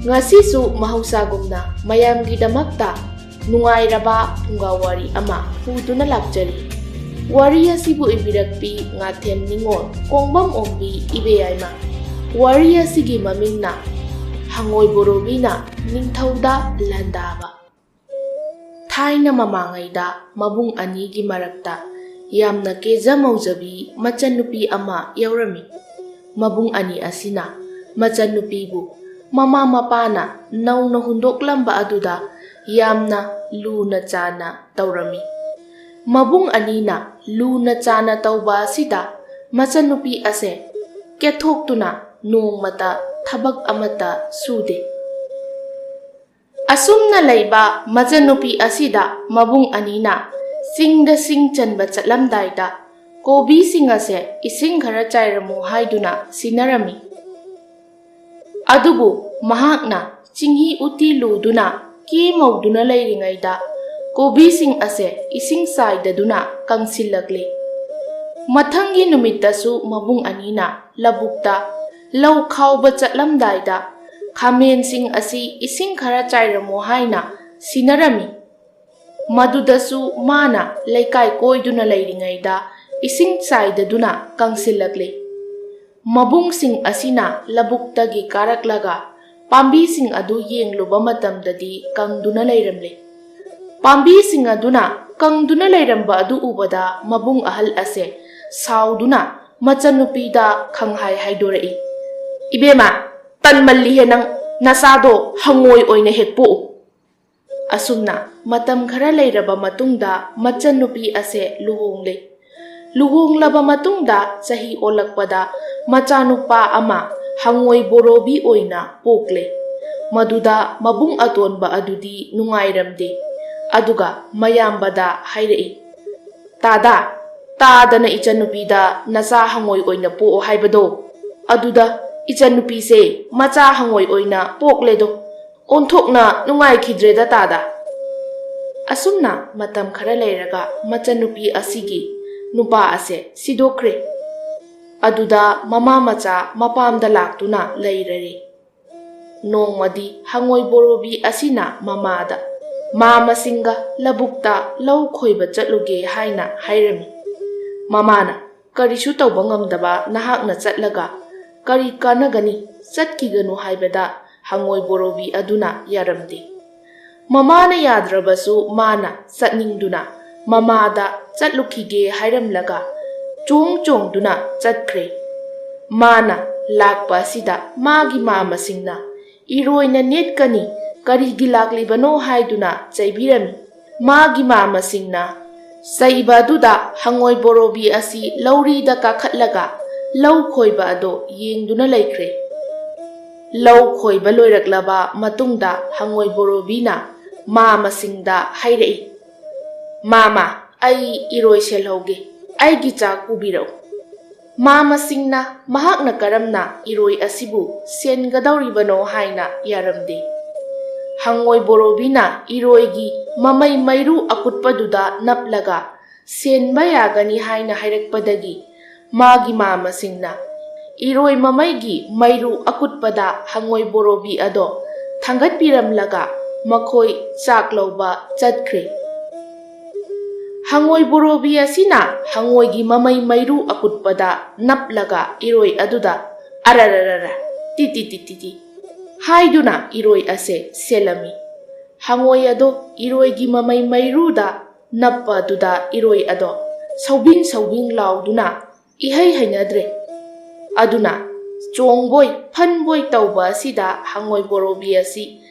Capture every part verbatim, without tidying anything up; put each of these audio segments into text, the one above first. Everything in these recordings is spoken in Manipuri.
ꯉꯁꯤꯁꯨ ꯃꯍꯧꯁꯥꯒꯨꯝꯅ ꯃꯌꯥꯝꯒꯤꯗꯃꯛꯇ ꯅꯨꯡꯉꯥꯏꯔꯕ ꯐꯨꯡꯒꯥ ꯋꯥꯔꯤ ꯑꯃ ꯄꯨꯗꯨꯅ ꯂꯥꯛꯆꯔꯤ꯫ ꯋꯥꯔꯤ ꯑꯁꯤꯕꯨ ꯏꯕꯤꯔꯛꯄꯤ ꯉꯥꯊꯦꯝ ꯅꯤꯉꯣꯜ ꯀꯣꯡꯕꯝ ꯑꯣꯡꯕꯤ ꯏꯕꯦꯌꯥꯏꯃ꯫ ꯋꯥꯔꯤ ꯑꯁꯤꯒꯤ ꯃꯃꯤꯡꯅ ꯍꯪꯉꯣꯏ ꯕꯣꯔꯣꯕꯤꯅ ꯅꯤꯡꯊꯧꯗ ꯂꯥꯟꯗꯥꯕ꯫ ꯊꯥꯏꯅ ꯃꯃꯥꯡꯉꯩꯗ ꯃꯕꯨꯡ ꯑꯅꯤꯒꯤ ꯃꯔꯛꯇ ꯌꯥꯝꯅ ꯀꯦꯖ ꯃꯧꯖꯕꯤ ꯃꯆꯟꯅꯨꯄꯤ ꯑꯃ ꯌꯥꯎꯔꯝꯃꯤ꯫ ꯃꯕꯨꯡ ꯑꯅꯤ ꯑꯁꯤꯅ ꯃꯆꯟꯅꯨꯄꯤꯕꯨ ꯃꯃꯥ ꯃꯄꯥꯅ ꯅꯧꯅ ꯍꯨꯟꯗꯣꯛꯂꯝꯕ ꯑꯗꯨꯗ ꯌꯥꯝꯅ ꯂꯨꯅ ꯆꯥꯅ ꯇꯧꯔꯝꯃꯤ꯫ ꯃꯕꯨꯡ ꯑꯅꯤꯅ ꯂꯨꯅ ꯆꯥꯅ ꯇꯧꯕ ꯑꯁꯤꯗ ꯃꯆꯟꯅꯨꯄꯤ ꯑꯁꯦ ꯀꯦꯊꯣꯛꯇꯨꯅ ꯅꯣꯡꯃꯇ ꯊꯕꯛ ꯑꯃꯠꯇ ꯁꯨꯗꯦ꯫ ꯑꯁꯨꯝꯅ ꯂꯩꯕ ꯃꯆꯟꯅꯨꯄꯤ ꯑꯁꯤꯗ ꯃꯕꯨꯡ ꯑꯅꯤꯅ ꯆꯤꯡꯗ ꯁꯤꯡ ꯆꯟꯕ ꯆꯠꯂꯝꯗꯥꯏꯗ ꯀꯣꯕꯤꯁꯤꯡ ꯑꯁꯦ ꯏꯁꯤꯡ ꯈꯔ ꯆꯥꯏꯔꯝꯃꯨ ꯍꯥꯏꯗꯨꯅ ꯁꯤꯟꯅꯔꯝꯃꯤ꯫ ꯑꯗꯨꯕꯨ ꯃꯍꯥꯛꯅ ꯆꯤꯡꯍꯤ ꯎꯇꯤ ꯂꯨꯗꯨꯅ ꯀꯦ ꯃꯧꯗꯨꯅ ꯂꯩꯔꯤꯉꯩꯗ ꯀꯣꯕꯤꯁꯤꯡ ꯑꯁꯦ ꯏꯁꯤꯡ ꯆꯥꯏꯗꯗꯨꯅ ꯀꯪꯁꯤꯜꯂꯛꯂꯦ꯫ ꯃꯊꯪꯒꯤ ꯅꯨꯃꯤꯠꯇꯁꯨ ꯃꯕꯨꯡ ꯑꯅꯤꯅ ꯂꯧꯕꯨꯛꯇ ꯂꯧ ꯈꯥꯎꯕ ꯆꯠꯂꯝꯗꯥꯏꯗ ꯈꯥꯃꯦꯟꯁꯤꯡ ꯑꯁꯤ ꯏꯁꯤꯡ ꯈꯔ ꯆꯥꯏꯔꯝꯃꯨ ꯍꯥꯏꯅ ꯁꯤꯟꯅꯔꯝꯃꯤ꯫ ꯃꯗꯨꯗꯁꯨ ꯃꯥꯅ ꯂꯩꯀꯥꯏ ꯀꯣꯏꯗꯨꯅ ꯂꯩꯔꯤꯉꯩꯗ ꯏꯁꯤꯡ ꯆꯥꯏꯗꯗꯨꯅ ꯀꯪꯁꯤꯜꯂꯛꯂꯦ꯫ ꯃꯕꯨꯡꯁꯤꯡ ꯑꯁꯤꯅ ꯂꯧꯕꯨꯛꯇꯒꯤ ꯀꯥꯔꯛꯂꯒ ꯄꯥꯝꯕꯤꯁꯤꯡ ꯑꯗꯨ ꯌꯦꯡꯂꯨꯕ ꯃꯇꯝꯗꯗꯤ ꯀꯪꯗꯨꯅ ꯂꯩꯔꯝꯂꯦ꯫ ꯄꯥꯝꯕꯤꯁꯤꯡ ꯑꯗꯨꯅ ꯀꯪꯗꯨꯅ ꯂꯩꯔꯝꯕ ꯑꯗꯨ ꯎꯕꯗ ꯃꯕꯨꯡ ꯑꯍꯜ ꯑꯁꯦ ꯁꯥꯎꯗꯨꯅ ꯃꯆꯟꯅꯨꯄꯤꯗ ꯈꯪꯍꯥꯏ ꯍꯥꯏꯗꯣꯔꯛꯏ, "ꯏꯕꯦꯝꯃ, ꯇꯟꯃꯜꯂꯤꯍꯦ ꯅꯪ, ꯅꯆꯥꯗꯣ ꯍꯪꯉꯣꯏ ꯑꯣꯏꯅ ꯍꯦꯛ ꯄꯣꯛꯎ"꯫ ꯑꯁꯨꯝꯅ ꯃꯇꯝ ꯈꯔ ꯂꯩꯔꯕ ꯃꯇꯨꯡꯗ ꯃꯆꯟꯅꯨꯄꯤ ꯑꯁꯦ ꯂꯨꯍꯣꯡꯂꯦ꯫ ꯂꯨꯍꯣꯡꯂꯕ ꯃꯇꯨꯡꯗ ꯆꯍꯤ ꯑꯣꯜꯂꯛꯄꯗ ꯃꯆꯥꯅꯨꯄꯥ ꯑꯃ ꯍꯪꯉꯣꯏ ꯕꯣꯔꯣꯕꯤ ꯑꯣꯏꯅ ꯄꯣꯛꯂꯦ꯫ ꯃꯗꯨꯗ ꯃꯕꯨꯡ ꯑꯇꯣꯟꯕ ꯑꯗꯨꯗꯤ ꯅꯨꯡꯉꯥꯏꯔꯝꯗꯦ꯫ ꯑꯗꯨꯒ ꯃꯌꯥꯝꯕꯗ ꯍꯥꯏꯔꯛꯏ, "ꯇꯥꯗꯥ, ꯇꯥꯗꯅ ꯏꯆꯟꯅꯨꯄꯤꯗ ꯅꯆꯥ ꯍꯪꯉꯣꯏ ꯑꯣꯏꯅ ꯄꯣꯛꯑꯣ ꯍꯥꯏꯕꯗꯣ, ꯑꯗꯨꯗ ꯏꯆꯟꯅꯨꯄꯤꯁꯦ ꯃꯆꯥ ꯍꯪꯉꯣꯏ ꯑꯣꯏꯅ ꯄꯣꯛꯂꯦꯗꯣ꯫ ꯑꯣꯟꯊꯣꯛꯅ ꯅꯨꯡꯉꯥꯏꯈꯤꯗ꯭ꯔꯦꯗ ꯇꯥꯗ"꯫ ꯑꯁꯨꯝꯅ ꯃꯇꯝ ꯈꯔ ꯂꯩꯔꯒ ꯃꯆꯟꯅꯨꯄꯤ ꯑꯁꯤꯒꯤ ꯅꯨꯄꯥ ꯑꯁꯦ ꯁꯤꯗꯣꯛꯈ꯭ꯔꯦ꯫ ꯑꯗꯨꯗ ꯃꯃꯥ ꯃꯆꯥ ꯃꯄꯥꯝꯗ ꯂꯥꯛꯇꯨꯅ ꯂꯩꯔꯔꯦ꯫ ꯅꯣꯡꯃꯗꯤ ꯍꯉꯣꯏ ꯕꯣꯔꯣꯕꯤ ꯑꯁꯤꯅ ꯃꯃꯥꯗ, "ꯃꯥ ꯃꯁꯤꯡꯒ ꯂꯧꯕꯨꯛꯇ ꯂꯧ ꯈꯣꯏꯕ ꯆꯠꯂꯨꯒꯦ" ꯍꯥꯏꯅ ꯍꯥꯏꯔꯝꯃꯤ꯫ ꯃꯃꯥꯅ, "ꯀꯔꯤꯁꯨ ꯇꯧꯕ ꯉꯝꯗꯕ ꯅꯍꯥꯛꯅ ꯆꯠꯂꯒ ꯀꯔꯤ ꯀꯥꯟꯅꯒꯅꯤ? ꯆꯠꯈꯤꯒꯅꯨ" ꯍꯥꯏꯕꯗ ꯍꯉꯣꯏ ꯕꯣꯔꯣꯕꯤ ꯑꯗꯨꯅ ꯌꯥꯔꯝꯗꯦ꯫ ꯃꯃꯥꯅ ꯌꯥꯗ꯭ꯔꯕꯁꯨ ꯃꯥꯅ ꯆꯠꯅꯤꯡꯗꯨꯅ ꯃꯃꯥꯗ ꯆꯠꯂꯨꯈꯤꯒꯦ ꯍꯥꯏꯔꯝꯂꯒ ꯆꯣꯡ ꯆꯣꯡꯗꯨꯅ ꯆꯠꯈ꯭ꯔꯦ꯫ ꯃꯥꯅ ꯂꯥꯛꯄ ꯑꯁꯤꯗ ꯃꯥꯒꯤ ꯃꯥꯃꯁꯤꯡꯅ, "ꯏꯔꯣꯏꯅ ꯅꯦꯠꯀꯅꯤ, ꯀꯔꯤꯒꯤ ꯂꯥꯛꯂꯤꯕꯅꯣ?" ꯍꯥꯏꯗꯨꯅ ꯆꯩꯕꯤꯔꯝꯃꯤ꯫ ꯃꯥꯒꯤ ꯃꯥꯃꯁꯤꯡꯅ ꯆꯩꯕ ꯑꯗꯨꯗ ꯍꯉꯣꯏ ꯕꯣꯔꯣꯕꯤ ꯑꯁꯤ ꯂꯧꯔꯤꯗ ꯀꯥꯈꯠꯂꯒ ꯂꯧ ꯈꯣꯏꯕ ꯑꯗꯣ ꯌꯦꯡꯗꯨꯅ ꯂꯩꯈ꯭ꯔꯦ꯫ ꯂꯧ ꯈꯣꯏꯕ ꯂꯣꯏꯔꯛꯂꯕ ꯃꯇꯨꯡꯗ ꯍꯉꯣꯏ ꯕꯣꯔꯣꯕꯤꯅ ꯃꯥꯃꯁꯤꯡꯗ ꯍꯥꯏꯔꯛꯏ, "ꯃꯥꯃ, ꯑꯩ ꯏꯔꯣꯏ ꯁꯦꯜꯍꯧꯒꯦ, ꯑꯩꯒꯤ ꯆꯥꯛ ꯄꯨꯕꯤꯔꯛꯎ"꯫ ꯃꯥꯃꯁꯤꯡꯅ ꯃꯍꯥꯛꯅ ꯀꯔꯝꯅ ꯏꯔꯣꯏ ꯑꯁꯤꯕꯨ ꯁꯦꯟꯒꯗꯧꯔꯤꯕꯅꯣ ꯍꯥꯏꯅ ꯌꯥꯔꯝꯗꯦ꯫ ꯍꯉꯣꯏ ꯕꯣꯔꯣꯕꯤꯅ ꯏꯔꯣꯏꯒꯤ ꯃꯃꯩ ꯃꯩꯔꯨ ꯑꯀꯨꯠꯄꯗꯨꯗ ꯅꯞꯂꯒ ꯁꯦꯟꯕ ꯌꯥꯒꯅꯤ ꯍꯥꯏꯅ ꯍꯥꯏꯔꯛꯄꯗꯒꯤ ꯃꯥꯒꯤ ꯃꯥꯃꯁꯤꯡꯅ ꯏꯔꯣꯏ ꯃꯃꯩꯒꯤ ꯃꯩꯔꯨ ꯑꯀꯨꯠꯄꯗ ꯍꯉꯣꯏ ꯕꯣꯔꯣꯕꯤ ꯑꯗꯣ ꯊꯥꯡꯒꯠꯄꯤꯔꯝꯂꯒ ꯃꯈꯣꯏ ꯆꯥꯛ ꯂꯧꯕ ꯆꯠꯈ꯭ꯔꯦ꯫ ꯍꯉꯣꯏ ꯕꯣꯔꯣꯕꯤ ꯑꯁꯤꯅ ꯍꯉꯣꯏꯒꯤ ꯃꯃꯩ ꯃꯩꯔꯨ ꯑꯀꯨꯠꯄꯗ ꯅꯞꯂꯒ ꯏꯔꯣꯏ ꯑꯗꯨꯗ "ꯑꯔꯔꯔꯔ, ꯇꯤꯇꯤ ꯇꯤꯇꯤ ꯇꯤ" ꯍꯥꯏꯗꯨꯅ ꯏꯔꯣꯏ ꯑꯁꯦ ꯁꯦꯜꯂꯝꯃꯤ꯫ ꯍꯉꯣꯏ ꯑꯗꯣ ꯏꯔꯣꯏꯒꯤ ꯃꯃꯩ ꯃꯩꯔꯨꯗ ꯅꯞꯄ ꯑꯗꯨꯗ ꯏꯔꯣꯏ ꯑꯗꯣ ꯁꯧꯕꯤꯡ ꯁꯧꯕꯤꯡ ꯂꯥꯎꯗꯨꯅ ꯏꯍꯩ ꯍꯩꯅꯗ꯭ꯔꯦ꯫ ꯑꯗꯨꯅ ꯆꯣꯡꯕꯣꯏ ꯐꯟꯕꯣꯏ ꯇꯧꯕ ꯑꯁꯤꯗ ꯍꯉꯣꯏ ꯕꯣꯔꯣꯕꯤ ꯑꯁꯤ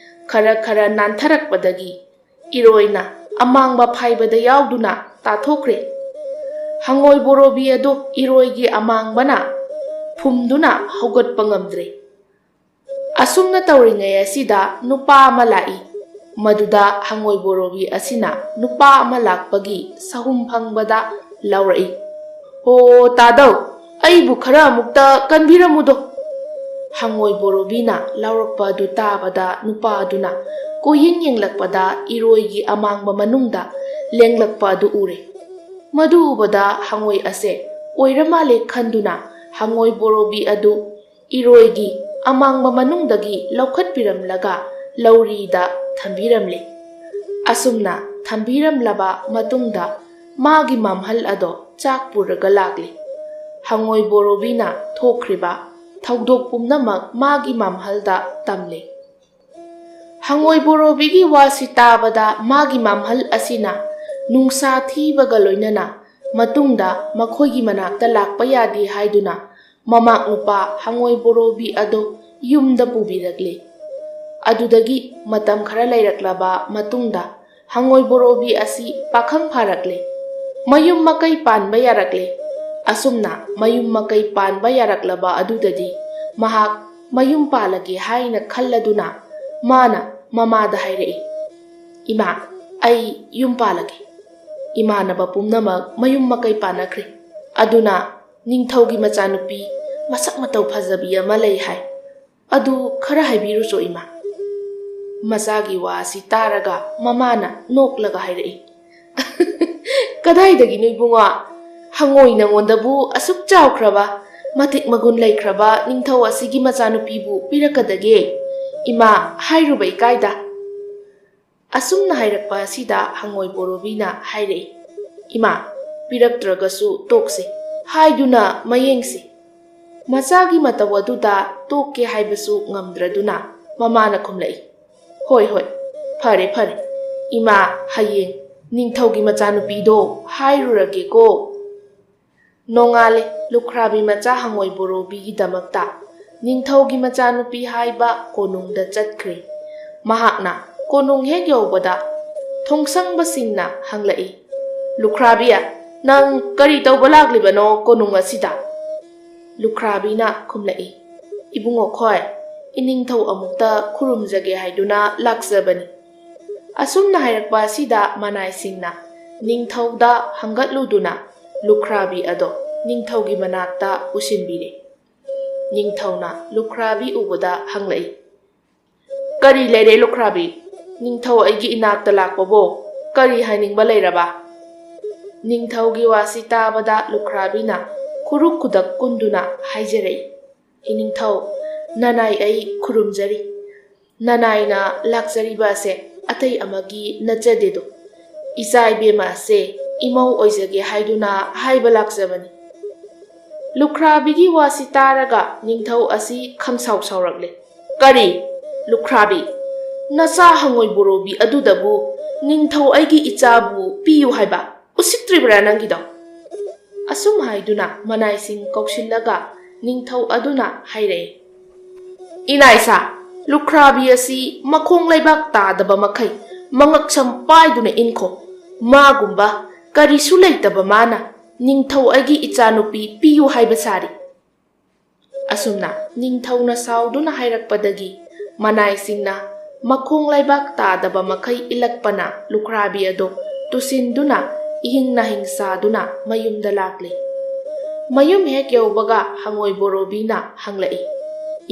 ꯈꯔ ꯈꯔ ꯅꯥꯟꯊꯔꯛꯄꯗꯒꯤ ꯏꯔꯣꯏꯅ ꯑꯃꯥꯡꯕ ꯐꯥꯏꯕꯗ ꯌꯥꯎꯗꯨꯅ ꯇꯥꯊꯣꯛꯈ꯭ꯔꯦ꯫ ꯍꯉꯣꯏ ꯕꯣꯔꯣꯕꯤ ꯑꯗꯨ ꯏꯔꯣꯏꯒꯤ ꯑꯃꯥꯡꯕꯅ ꯐꯨꯝꯗꯨꯅ ꯍꯧꯒꯠꯄ ꯉꯝꯗ꯭ꯔꯦ꯫ ꯑꯁꯨꯝꯅ ꯇꯧꯔꯤꯉꯩ ꯑꯁꯤꯗ ꯅꯨꯄꯥ ꯑꯃ ꯂꯥꯛꯏ꯫ ꯃꯗꯨꯗ ꯍꯉꯣꯏ ꯕꯣꯔꯣꯕꯤ ꯑꯁꯤꯅ ꯅꯨꯄꯥ ꯑꯃ ꯂꯥꯛꯄꯒꯤ ꯁꯍꯨꯝ ꯐꯪꯕꯗ ꯂꯥꯎꯔꯛꯏ, "ꯍꯣ ꯇꯥꯗꯧ, ꯑꯩꯕꯨ ꯈꯔ ꯑꯃꯨꯛꯇ ꯀꯟꯕꯤꯔꯝꯃꯨꯗꯣ!" ꯍꯉꯣꯏ ꯕꯣꯔꯣꯕꯤꯅ ꯂꯥꯎꯔꯛꯄ ꯑꯗꯨ ꯇꯥꯕꯗ ꯅꯨꯄꯥ ꯑꯗꯨꯅ ꯀꯣꯏꯌꯦꯡ ꯌꯦꯡꯂꯛꯄꯗ ꯏꯔꯣꯏꯒꯤ ꯑꯃꯥꯡꯕ ꯃꯅꯨꯡꯗ ꯂꯦꯡꯂꯛꯄ ꯑꯗꯨ ꯎꯔꯦ꯫ ꯃꯗꯨ ꯎꯕꯗ ꯍꯉꯣꯏ ꯑꯁꯦ ꯑꯣꯏꯔ ꯃꯥꯜꯂꯦ ꯈꯟꯗꯨꯅ ꯍꯉꯣꯏ ꯕꯣꯔꯣꯕꯤ ꯑꯗꯨ ꯏꯔꯣꯏꯒꯤ ꯑꯃꯥꯡꯕ ꯃꯅꯨꯡꯗꯒꯤ ꯂꯧꯈꯠꯄꯤꯔꯝꯂꯒ ꯂꯧꯔꯤꯗ ꯊꯝꯕꯤꯔꯝꯂꯦ꯫ ꯑꯁꯨꯝꯅ ꯊꯝꯕꯤꯔꯝꯂꯕ ꯃꯇꯨꯡꯗ ꯃꯥꯒꯤ ꯃꯝꯍꯜ ꯑꯗꯣ ꯆꯥꯛ ꯄꯨꯔꯒ ꯂꯥꯛꯂꯦ꯫ ꯍꯉꯣꯏ ꯕꯣꯔꯣꯕꯤꯅ ꯊꯣꯛꯈ꯭ꯔꯤꯕ ꯊꯧꯗꯣꯛ ꯄꯨꯝꯅꯃꯛ ꯃꯥꯒꯤ ꯃꯝꯍꯜꯗ ꯇꯝꯂꯦ꯫ ꯍꯉꯣꯏ ꯕꯣꯔꯣꯕꯤꯒꯤ ꯋꯥꯁꯤ ꯇꯥꯕꯗ ꯃꯥꯒꯤ ꯃꯝꯍꯜ ꯑꯁꯤꯅ ꯅꯨꯡꯁꯥ ꯊꯤꯕꯒ ꯂꯣꯏꯅꯅ ꯃꯇꯨꯡꯗ ꯃꯈꯣꯏꯒꯤ ꯃꯅꯥꯛꯇ ꯂꯥꯛꯄ ꯌꯥꯗꯦ ꯍꯥꯏꯗꯨꯅ ꯃꯃꯥꯛ ꯅꯨꯄꯥ ꯍꯉꯣꯏ ꯕꯣꯔꯣꯕꯤ ꯑꯗꯨ ꯌꯨꯝꯗ ꯄꯨꯕꯤꯔꯛꯂꯦ꯫ ꯑꯗꯨꯗꯒꯤ ꯃꯇꯝ ꯈꯔ ꯂꯩꯔꯛꯂꯕ ꯃꯇꯨꯡꯗ ꯍꯉꯣꯏ ꯕꯣꯔꯣꯕꯤ ꯑꯁꯤ ꯄꯥꯈꯪ ꯐꯥꯔꯛꯂꯦ꯫ ꯃꯌꯨꯝ ꯃꯀꯩ ꯄꯥꯟꯕ ꯌꯥꯔꯛꯂꯦ꯫ ꯑꯁꯨꯝꯅ ꯃꯌꯨꯝ ꯃꯀꯩ ꯄꯥꯟꯕ ꯌꯥꯔꯛꯂꯕ ꯑꯗꯨꯗꯗꯤ ꯃꯍꯥꯛ ꯃꯌꯨꯝ ꯄꯥꯜꯂꯒꯦ ꯍꯥꯏꯅ ꯈꯜꯂꯗꯨꯅ ꯃꯥꯅ ꯃꯃꯥꯗ ꯍꯥꯏꯔꯛꯏ, "ꯏꯃꯥ, ꯑꯩ ꯌꯨꯝ ꯄꯥꯜꯂꯒꯦ꯫ ꯏꯃꯥꯟꯅꯕ ꯄꯨꯝꯅꯃꯛ ꯃꯌꯨꯝ ꯃꯀꯩ ꯄꯥꯟꯅꯈ꯭ꯔꯦ꯫ ꯑꯗꯨꯅ ꯅꯤꯡꯊꯧꯒꯤ ꯃꯆꯥꯅꯨꯄꯤ ꯃꯁꯛ ꯃꯇꯧ ꯐꯖꯕꯤ ꯑꯃ ꯂꯩ ꯍꯥꯏ꯫ ꯑꯗꯨ ꯈꯔ ꯍꯥꯏꯕꯤꯔꯨꯆꯣ, ꯏꯃꯥ꯫" ꯃꯆꯥꯒꯤ ꯋꯥ ꯑꯁꯤ ꯇꯥꯔꯒ ꯃꯃꯥꯅ ꯅꯣꯛꯂꯒ ꯍꯥꯏꯔꯛꯏ, "ꯀꯗꯥꯏꯗꯒꯤꯅꯣ ꯏꯕꯨꯡꯉꯣ? ꯍꯉꯣꯏ ꯅꯉꯣꯟꯗꯕꯨ ꯑꯁꯨꯛ ꯆꯥꯎꯈ꯭ꯔꯕ, ꯃꯇꯤꯛ ꯃꯒꯨꯟ ꯂꯩꯈ꯭ꯔꯕ ꯅꯤꯡꯊꯧ ꯑꯁꯤꯒꯤ ꯃꯆꯥꯅꯨꯄꯤꯕꯨ ꯄꯤꯔꯛꯀꯗꯒꯦ? ꯏꯃꯥ, ꯍꯥꯏꯔꯨꯕ ꯏꯀꯥꯏꯗ꯫" ꯑꯁꯨꯝꯅ ꯍꯥꯏꯔꯛꯄ ꯑꯁꯤꯗ ꯍꯉꯣꯏ ꯕꯣꯔꯣꯕꯤꯅ ꯍꯥꯏꯔꯛꯏ, "ꯏꯃꯥ, ꯄꯤꯔꯛꯇ꯭ꯔꯒꯁꯨ ꯇꯣꯛꯁꯤ, ꯍꯥꯏꯗꯨꯅ ꯃꯌꯦꯡꯁꯤ꯫" ꯃꯆꯥꯒꯤ ꯃꯇꯧ ꯑꯗꯨꯗ ꯇꯣꯛꯀꯦ ꯍꯥꯏꯕꯁꯨ ꯉꯝꯗ꯭ꯔꯗꯨꯅ ꯃꯃꯥꯅ ꯈꯨꯝꯂꯛꯏ, "ꯍꯣꯏ, ꯍꯣꯏ, ꯐꯔꯦ, ꯐꯔꯦ꯫ ꯏꯃꯥ, ꯍꯌꯦꯡ ꯅꯤꯡꯊꯧꯒꯤ ꯃꯆꯥꯅꯨꯄꯤꯗꯣ ꯍꯥꯏꯔꯨꯔꯒꯦꯀꯣ꯫" ꯅꯣꯡꯉꯥꯜꯂꯦ꯫ ꯂꯨꯈ꯭ꯔꯥꯕꯤ ꯃꯆꯥ ꯍꯉꯣꯏ ꯕꯣꯔꯣꯕꯤꯒꯤꯗꯃꯛꯇ ꯅꯤꯡꯊꯧꯒꯤ ꯃꯆꯥꯅꯨꯄꯤ ꯍꯥꯏꯕ ꯀꯣꯅꯨꯡꯗ ꯆꯠꯈ꯭ꯔꯦ꯫ ꯃꯍꯥꯛꯅ ꯀꯣꯅꯨꯡ ꯍꯦꯛ ꯌꯧꯕꯗ ꯊꯣꯡꯁꯪꯕꯁꯤꯡꯅ ꯍꯪꯂꯛꯏ, "ꯂꯨꯈ꯭ꯔꯥꯕꯤ, ꯅꯪ ꯀꯔꯤ ꯇꯧꯕ ꯂꯥꯛꯂꯤꯕꯅꯣ ꯀꯣꯅꯨꯡ ꯑꯁꯤꯗ?" ꯂꯨꯈ꯭ꯔꯥꯕꯤꯅ ꯈꯨꯝꯂꯛꯏ, "ꯏꯕꯨꯡꯉꯣ ꯈꯣꯏ, ꯏꯅꯤꯡꯊꯧ ꯑꯃꯨꯛꯇ ꯈꯨꯔꯨꯝꯖꯒꯦ ꯍꯥꯏꯗꯨꯅ ꯂꯥꯛꯆꯕꯅꯤ꯫" ꯑꯁꯨꯝꯅ ꯍꯥꯏꯔꯛꯄ ꯑꯁꯤꯗ ꯃꯅꯥꯏꯁꯤꯡꯅ ꯅꯤꯡꯊꯧꯗ ꯍꯪꯒꯠꯂꯨꯗꯨꯅ ꯂꯨꯈ꯭ꯔꯥꯕꯤ ꯑꯗꯣ ꯅꯤꯡꯊꯧꯒꯤ ꯃꯅꯥꯛꯇ ꯄꯨꯁꯤꯟꯕꯤꯔꯦ꯫ ꯅꯤꯡꯊꯧꯅ ꯂꯨꯈ꯭ꯔꯥꯕꯤ ꯎꯕꯗ ꯍꯪꯂꯛꯏ, "ꯀꯔꯤ ꯂꯩꯔꯦ ꯂꯨꯈ꯭ꯔꯥꯕꯤ? ꯅꯤꯡꯊꯧ ꯑꯩꯒꯤ ꯏꯅꯥꯛꯇ ꯂꯥꯛꯄꯕꯨ ꯀꯔꯤ ꯍꯥꯏꯅꯤꯡꯕ ꯂꯩꯔꯕ?" ꯅꯤꯡꯊꯧꯒꯤ ꯋꯥꯁꯤ ꯇꯥꯕꯗ ꯂꯨꯈ꯭ꯔꯥꯕꯤꯅ ꯈꯨꯔꯨ ꯈꯨꯗꯛ ꯀꯨꯟꯗꯨꯅ ꯍꯥꯏꯖꯔꯛꯏ, "ꯏꯅꯤꯡꯊꯧ, "ꯅꯅꯥꯏ ꯑꯩ ꯈꯨꯔꯨꯝꯖꯔꯤ꯫ ꯅꯅꯥꯏꯅ ꯂꯥꯛꯆꯔꯤꯕ ꯑꯁꯦ ꯑꯇꯩ ꯑꯃꯒꯤ ꯅꯠꯆꯗꯦꯗꯣ꯫ ꯏꯆꯥ ꯏꯕꯦꯝꯃ ꯑꯁꯦ ꯏꯃꯧ ꯑꯣꯏꯖꯒꯦ ꯍꯥꯏꯗꯨꯅ ꯍꯥꯏꯕ ꯂꯥꯛꯆꯕꯅꯤ꯫" ꯂꯨꯈ꯭ꯔꯥꯕꯤꯒꯤ ꯋꯥꯁꯤ ꯇꯥꯔꯒ ꯅꯤꯡꯊꯧ ꯑꯁꯤ ꯈꯪꯁꯥꯎ ꯁꯥꯎꯔꯛꯂꯦ꯫ "ꯀꯔꯤ? ꯂꯨꯈ꯭ꯔꯥꯕꯤ, ꯅꯆꯥ ꯍꯪꯉꯣꯏ ꯕꯣꯔꯣꯕꯤ ꯑꯗꯨꯗꯕꯨ ꯅꯤꯡꯊꯧ ꯑꯩꯒꯤ ꯏꯆꯥꯕꯨ ꯄꯤꯌꯨ ꯍꯥꯏꯕ? ꯎꯁꯤꯠꯇ꯭ꯔꯤꯕ꯭ꯔꯥ ꯅꯪꯒꯤꯗꯣ?" ꯑꯁꯨꯝ ꯍꯥꯏꯗꯨꯅ ꯃꯅꯥꯏꯁꯤꯡ ꯀꯧꯁꯤꯜꯂꯒ ꯅꯤꯡꯊꯧ ꯑꯗꯨꯅ ꯍꯥꯏꯔꯛꯏ, "ꯏꯅꯥꯏꯁꯥ, ꯂꯨꯈ꯭ꯔꯥꯕꯤ ꯑꯁꯤ ꯃꯈꯣꯡ ꯂꯩꯕꯥꯛ ꯇꯥꯗꯕ ꯃꯈꯩ ꯃꯉꯛꯁꯝ ꯄꯥꯏꯗꯨꯅ ꯏꯟꯈꯣ꯫ ꯃꯥꯒꯨꯝꯕ ꯀꯔꯤꯁꯨ ꯂꯩꯇꯕ ꯃꯥꯅ ꯅꯤꯡꯊꯧ ꯑꯩꯒꯤ ꯏꯆꯥꯅꯨꯄꯤ ꯄꯤꯌꯨ ꯍꯥꯏꯕ ꯁꯥꯔꯤ꯫" ꯑꯁꯨꯝꯅ ꯅꯤꯡꯊꯧꯅ ꯁꯥꯎꯗꯨꯅ ꯍꯥꯏꯔꯛꯄꯗꯒꯤ ꯃꯅꯥꯏꯁꯤꯡꯅ ꯃꯈꯣꯡ ꯂꯩꯕꯥꯛ ꯇꯥꯗꯕ ꯃꯈꯩ ꯏꯜꯂꯛꯄꯅ ꯂꯨꯈ꯭ꯔꯥꯕꯤ ꯑꯗꯣ ꯇꯨꯁꯤꯟꯗꯨꯅ ꯏꯍꯤꯡ ꯅꯥꯍꯤꯡ ꯁꯥꯗꯨꯅ ꯃꯌꯨꯝꯗ ꯂꯥꯛꯂꯤ꯫ ꯃꯌꯨꯝ ꯍꯦꯛ ꯌꯧꯕꯒ ꯍꯪꯉꯣꯏ ꯕꯣꯔꯣꯕꯤꯅ ꯍꯪꯂꯛꯏ,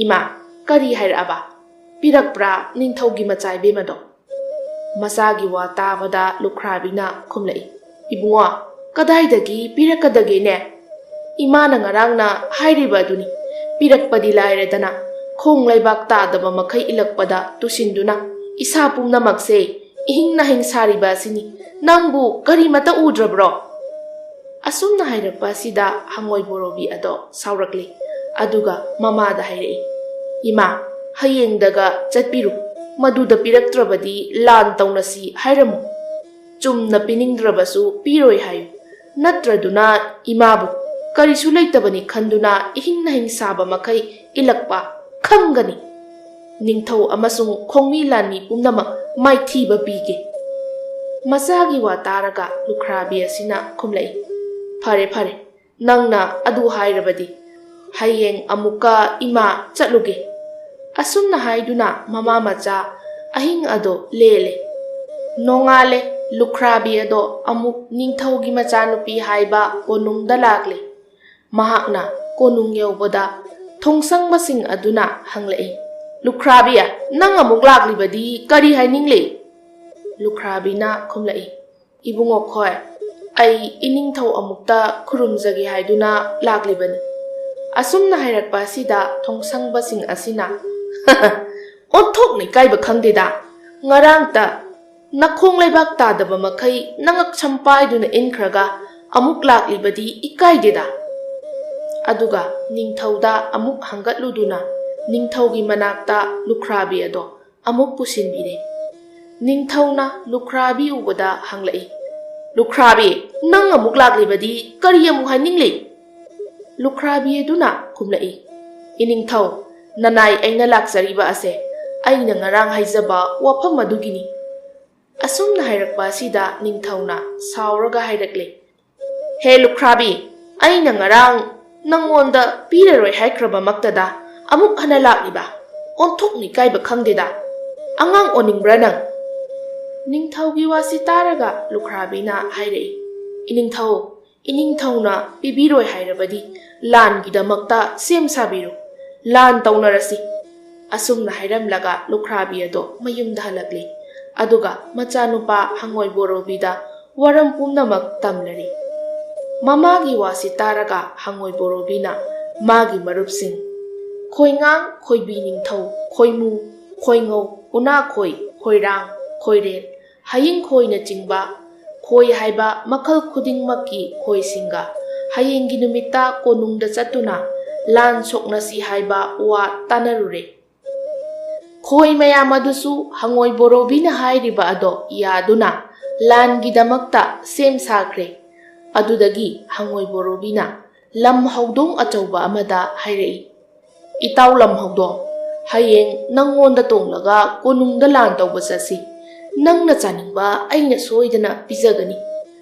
"ꯏꯃꯥ, ꯀꯔꯤ ꯍꯥꯏꯔꯛꯑꯕ? ꯄꯤꯔꯛꯄ꯭ꯔꯥ ꯅꯤꯡꯊꯧꯒꯤ ꯃꯆꯥ ꯏꯕꯦꯝꯃꯗꯣ?" ꯃꯆꯥꯒꯤ ꯋꯥ ꯇꯥꯕꯗ ꯂꯨꯈ꯭ꯔꯥꯕꯤꯅ ꯈꯨꯝꯂꯛꯏ, "ꯏꯕꯨꯡꯉꯣ, ꯀꯗꯥꯏꯗꯒꯤ ꯄꯤꯔꯛꯀꯗꯒꯦꯅꯦ? ꯏꯃꯥꯅ ꯉꯔꯥꯡꯅ ꯍꯥꯏꯔꯤꯕ ꯑꯗꯨꯅꯤ, ꯄꯤꯔꯛꯄꯗꯤ ꯂꯥꯏꯔꯗꯅ ꯈꯣꯡ ꯂꯩꯕꯥꯛ ꯇꯥꯗꯕ ꯃꯈꯩ ꯏꯜꯂꯛꯄꯗ ꯇꯨꯁꯤꯟꯗꯨꯅ ꯏꯁꯥ ꯄꯨꯝꯅꯃꯛꯁꯦ ꯏꯍꯤꯡ ꯅꯥꯍꯤꯡ ꯁꯥꯔꯤꯕ ꯑꯁꯤꯅꯤ꯫ ꯅꯪꯕꯨ ꯀꯔꯤꯃꯇ ꯎꯗ꯭ꯔꯕ꯭ꯔꯣ?" ꯑꯁꯨꯝꯅ ꯍꯥꯏꯔꯛꯄ ꯑꯁꯤꯗ ꯍꯪꯉꯣꯏ ꯕꯣꯔꯣꯕꯤ ꯑꯗꯣ ꯁꯥꯎꯔꯛꯂꯤ꯫ ꯑꯗꯨꯒ ꯃꯃꯥꯗ ꯍꯥꯏꯔꯛꯏ, "ꯏꯃꯥ, ꯍꯌꯦꯡꯗꯒ ꯆꯠꯄꯤꯔꯨ꯫ ꯃꯗꯨꯗ ꯄꯤꯔꯛꯇ꯭ꯔꯕꯗꯤ ꯂꯥꯟ ꯇꯧꯅꯁꯤ ꯍꯥꯏꯔꯝꯃꯨ꯫ ꯆꯨꯝꯅ ꯄꯤꯅꯤꯡꯗ꯭ꯔꯕꯁꯨ ꯄꯤꯔꯣꯏ ꯍꯥꯏꯌꯨ꯫ ꯅꯠꯇ꯭ꯔꯗꯨꯅ ꯏꯃꯥꯕꯨ ꯀꯔꯤꯁꯨ ꯂꯩꯇꯕꯅꯤ ꯈꯟꯗꯨꯅ ꯏꯍꯤꯡ ꯅꯥꯍꯤꯡ ꯁꯥꯕ ꯃꯈꯩ ꯏꯜꯂꯛꯄ ꯈꯪꯒꯅꯤ꯫ ꯅꯤꯡꯊꯧ ꯑꯃꯁꯨꯡ ꯈꯣꯡꯃꯤ ꯂꯥꯟꯃꯤ ꯄꯨꯝꯅꯃꯛ ꯃꯥꯏꯊꯤꯕ ꯄꯤꯒꯦ꯫" ꯃꯆꯥꯒꯤ ꯋꯥ ꯇꯥꯔꯒ ꯂꯨꯈ꯭ꯔꯥꯕꯤ ꯑꯁꯤꯅ ꯈꯨꯝꯂꯛꯏ, "ꯐꯔꯦ, ꯐꯔꯦ, ꯅꯪꯅ ꯑꯗꯨ ꯍꯥꯏꯔꯕꯗꯤ ꯍꯌꯦꯡ ꯑꯃꯨꯛꯀ ꯏꯃꯥ ꯆꯠꯂꯨꯒꯦ꯫" ꯑꯁꯨꯝꯅ ꯍꯥꯏꯗꯨꯅ ꯃꯃꯥ ꯃꯆꯥ ꯑꯍꯤꯡ ꯑꯗꯣ ꯂꯦꯜꯂꯦ꯫ ꯅꯣꯡꯉꯥꯜꯂꯦ, ꯂꯨꯈ꯭ꯔꯥꯕꯤ ꯑꯗꯣ ꯑꯃꯨꯛ ꯅꯤꯡꯊꯧꯒꯤ ꯃꯆꯥꯅꯨꯄꯤ ꯍꯥꯏꯕ ꯀꯣꯅꯨꯡꯗ ꯂꯥꯛꯂꯦ꯫ ꯃꯍꯥꯛꯅ ꯀꯣꯅꯨꯡ ꯌꯧꯕꯗ ꯊꯣꯡꯁꯪꯕꯁꯤꯡ ꯑꯗꯨꯅ ꯍꯪꯂꯛꯏ, "ꯂꯨꯈ꯭ꯔꯥꯕꯤ, ꯅꯪ ꯑꯃꯨꯛ ꯂꯥꯛꯂꯤꯕꯗꯤ ꯀꯔꯤ ꯍꯥꯏꯅꯤꯡꯂꯤ?" ꯂꯨꯈ꯭ꯔꯥꯕꯤꯅ ꯈꯨꯝꯂꯛꯏ, "ꯏꯕꯨꯡꯉꯣ ꯈꯣꯏ, ꯑꯩ ꯏꯅꯤꯡꯊꯧ ꯑꯃꯨꯛꯇ ꯈꯨꯔꯨꯝꯖꯒꯦ ꯍꯥꯏꯗꯨꯅ ꯂꯥꯛꯂꯤꯕꯅꯤ꯫ ꯑꯁꯨꯝꯅ ꯍꯥꯏꯔꯛꯄ ꯑꯁꯤꯗ ꯊꯣꯡꯁꯪꯕꯁꯤꯡ ꯑꯁꯤꯅ, "ꯑꯣꯟꯊꯣꯛꯅ ꯏꯀꯥꯏꯕ ꯈꯪꯗꯦꯗ, ꯉꯔꯥꯡꯇ ꯅꯈꯣꯡ ꯂꯩꯕꯥꯛ ꯇꯥꯗꯕ ꯃꯈꯩ ꯅꯉꯛꯁꯝ ꯄꯥꯏꯗꯨꯅ ꯏꯟꯈ꯭ꯔꯒ ꯑꯃꯨꯛ ꯂꯥꯛꯂꯤꯕꯗꯤ ꯏꯀꯥꯏꯗꯦꯗ?" ꯑꯗꯨꯒ ꯅꯤꯡꯊꯧꯗ ꯑꯃꯨꯛ ꯍꯪꯒꯠꯂꯨꯗꯨꯅ ꯅꯤꯡꯊꯧꯒꯤ ꯃꯅꯥꯛꯇ ꯂꯨꯈ꯭ꯔꯥꯕꯤ ꯑꯗꯣ ꯑꯃꯨꯛ ꯄꯨꯁꯤꯟꯕꯤꯔꯦ꯫ ꯅꯤꯡꯊꯧꯅ ꯂꯨꯈ꯭ꯔꯥꯕꯤ ꯎꯕꯗ ꯍꯪꯂꯛꯏ, "ꯂꯨꯈ꯭ꯔꯥꯕꯤ, ꯅꯪ ꯑꯃꯨꯛ ꯂꯥꯛꯂꯤꯕꯗꯤ ꯀꯔꯤ ꯑꯃꯨꯛ ꯍꯥꯏꯅꯤꯡꯂꯤ?" ꯂꯨꯈ꯭ꯔꯥꯕꯤ ꯑꯗꯨꯅ ꯈꯨꯝꯂꯛꯏ, "ꯏꯅꯤꯡꯊꯧ, ꯅꯅꯥꯏ ꯑꯩꯅ ꯂꯥꯛꯆꯔꯤꯕ ꯑꯁꯦ ꯑꯩꯅ ꯉꯔꯥꯡ ꯍꯥꯏꯖꯕ ꯋꯥꯐꯝ ꯑꯗꯨꯒꯤꯅꯤ꯫" ꯑꯁꯨꯝꯅ ꯍꯥꯏꯔꯛꯄ ꯑꯁꯤꯗ ꯅꯤꯡꯊꯧꯅ ꯁꯥꯎꯔꯒ ꯍꯥꯏꯔꯛꯂꯦ, "ꯍꯦ ꯂꯨꯈ꯭ꯔꯥꯕꯤ, ꯑꯩꯅ ꯉꯔꯥꯡ ꯅꯪꯉꯣꯟꯗ ꯄꯤꯔꯔꯣꯏ ꯍꯥꯏꯈ꯭ꯔꯕꯃꯛꯇꯗ ꯑꯃꯨꯛ ꯍꯟꯅ ꯂꯥꯛꯂꯤꯕ? ꯑꯣꯟꯊꯣꯛꯅ ꯏꯀꯥꯏꯕ ꯈꯪꯗꯦꯗ꯫ ꯑꯉꯥꯡ ꯑꯣꯟꯅꯤꯡꯕ꯭ꯔꯥ ꯅꯪ?" ꯅꯤꯡꯊꯧꯒꯤ ꯋꯥꯁꯤ ꯇꯥꯔꯒ ꯂꯨꯈ꯭ꯔꯥꯕꯤꯅ ꯍꯥꯏꯔꯛꯏ, "ꯏꯅꯤꯡꯊꯧ, ꯏꯅꯤꯡꯊꯧꯅ ꯄꯤꯕꯤꯔꯣꯏ ꯍꯥꯏꯔꯕꯗꯤ ꯂꯥꯟꯒꯤꯗꯃꯛꯇ ꯁꯦꯝ ꯁꯥꯕꯤꯔꯨ꯫ ꯂꯥꯟ ꯇꯧꯅꯔꯁꯤ꯫" ꯑꯁꯨꯝꯅ ꯍꯥꯏꯔꯝꯂꯒ ꯂꯨꯈ꯭ꯔꯥꯕꯤ ꯑꯗꯣ ꯃꯌꯨꯝꯗ ꯍꯜꯂꯛꯂꯤ꯫ ꯑꯗꯨꯒ ꯃꯆꯥꯅꯨꯄꯥ ꯍꯪꯉꯣꯏ ꯕꯣꯔꯣꯕꯤꯗ ꯋꯥꯔꯝ ꯄꯨꯝꯅꯃꯛ ꯇꯝꯂꯔꯤ꯫ ꯃꯃꯥꯒꯤ ꯋꯥꯁꯤ ꯇꯥꯔꯒ ꯍꯪꯉꯣꯏ ꯕꯣꯔꯣꯕꯤꯅ ꯃꯥꯒꯤ ꯃꯔꯨꯞꯁꯤꯡ, ꯈꯣꯏꯉꯥꯡ, ꯈꯣꯏꯕꯤ ꯅꯤꯡꯊꯧ, ꯈꯣꯏꯃꯨ, ꯈꯣꯏꯉꯧ, ꯎꯅꯥꯈꯣꯏ, ꯈꯣꯏꯔꯥꯡ, ꯈꯣꯏꯔꯦꯜ, ꯍꯌꯤꯡ ꯈꯣꯏꯅꯆꯤꯡꯕ ꯈꯣꯏ ꯍꯥꯏꯕ ꯃꯈꯜ ꯈꯨꯗꯤꯡꯃꯛꯀꯤ ꯈꯣꯏꯁꯤꯡꯒ ꯍꯌꯦꯡꯒꯤ ꯅꯨꯃꯤꯠꯇ ꯀꯣꯅꯨꯡꯗ ꯆꯠꯇꯨꯅ ꯂꯥꯟ ꯁꯣꯛꯅꯁꯤ ꯍꯥꯏꯕ ꯋꯥ ꯇꯥꯅꯔꯨꯔꯦ꯫ ꯈꯣꯏ ꯃꯌꯥꯝ ꯑꯗꯨꯁꯨ ꯍꯪꯉꯣꯏ ꯕꯣꯔꯣꯕꯤꯅ ꯍꯥꯏꯔꯤꯕ ꯑꯗꯣ ꯌꯥꯗꯨꯅ ꯂꯥꯟꯒꯤꯗꯃꯛꯇ ꯁꯦꯝ ꯁꯥꯈ꯭ꯔꯦ꯫ ꯑꯗꯨꯗꯒꯤ ꯍꯪꯉꯣꯏ ꯕꯣꯔꯣꯕꯤꯅ ꯂꯝ ꯍꯧꯗꯣꯡ ꯑꯆꯧꯕ ꯑꯃꯗ ꯍꯥꯏꯔꯛꯏ, "ꯏꯇꯥꯎ ꯂꯝ ꯍꯧꯗꯣꯡ, ꯍꯌꯦꯡ ꯅꯪꯉꯣꯟꯗ ꯇꯣꯡꯂꯒ ꯀꯣꯅꯨꯡꯗ ꯂꯥꯟ ꯇꯧꯕ ꯆꯠꯁꯤ꯫ ꯅꯪꯅ ꯆꯥꯅꯤꯡꯕ ꯑꯩꯅ ꯁꯣꯏꯗꯅ ꯄꯤꯖꯒꯅꯤ꯫"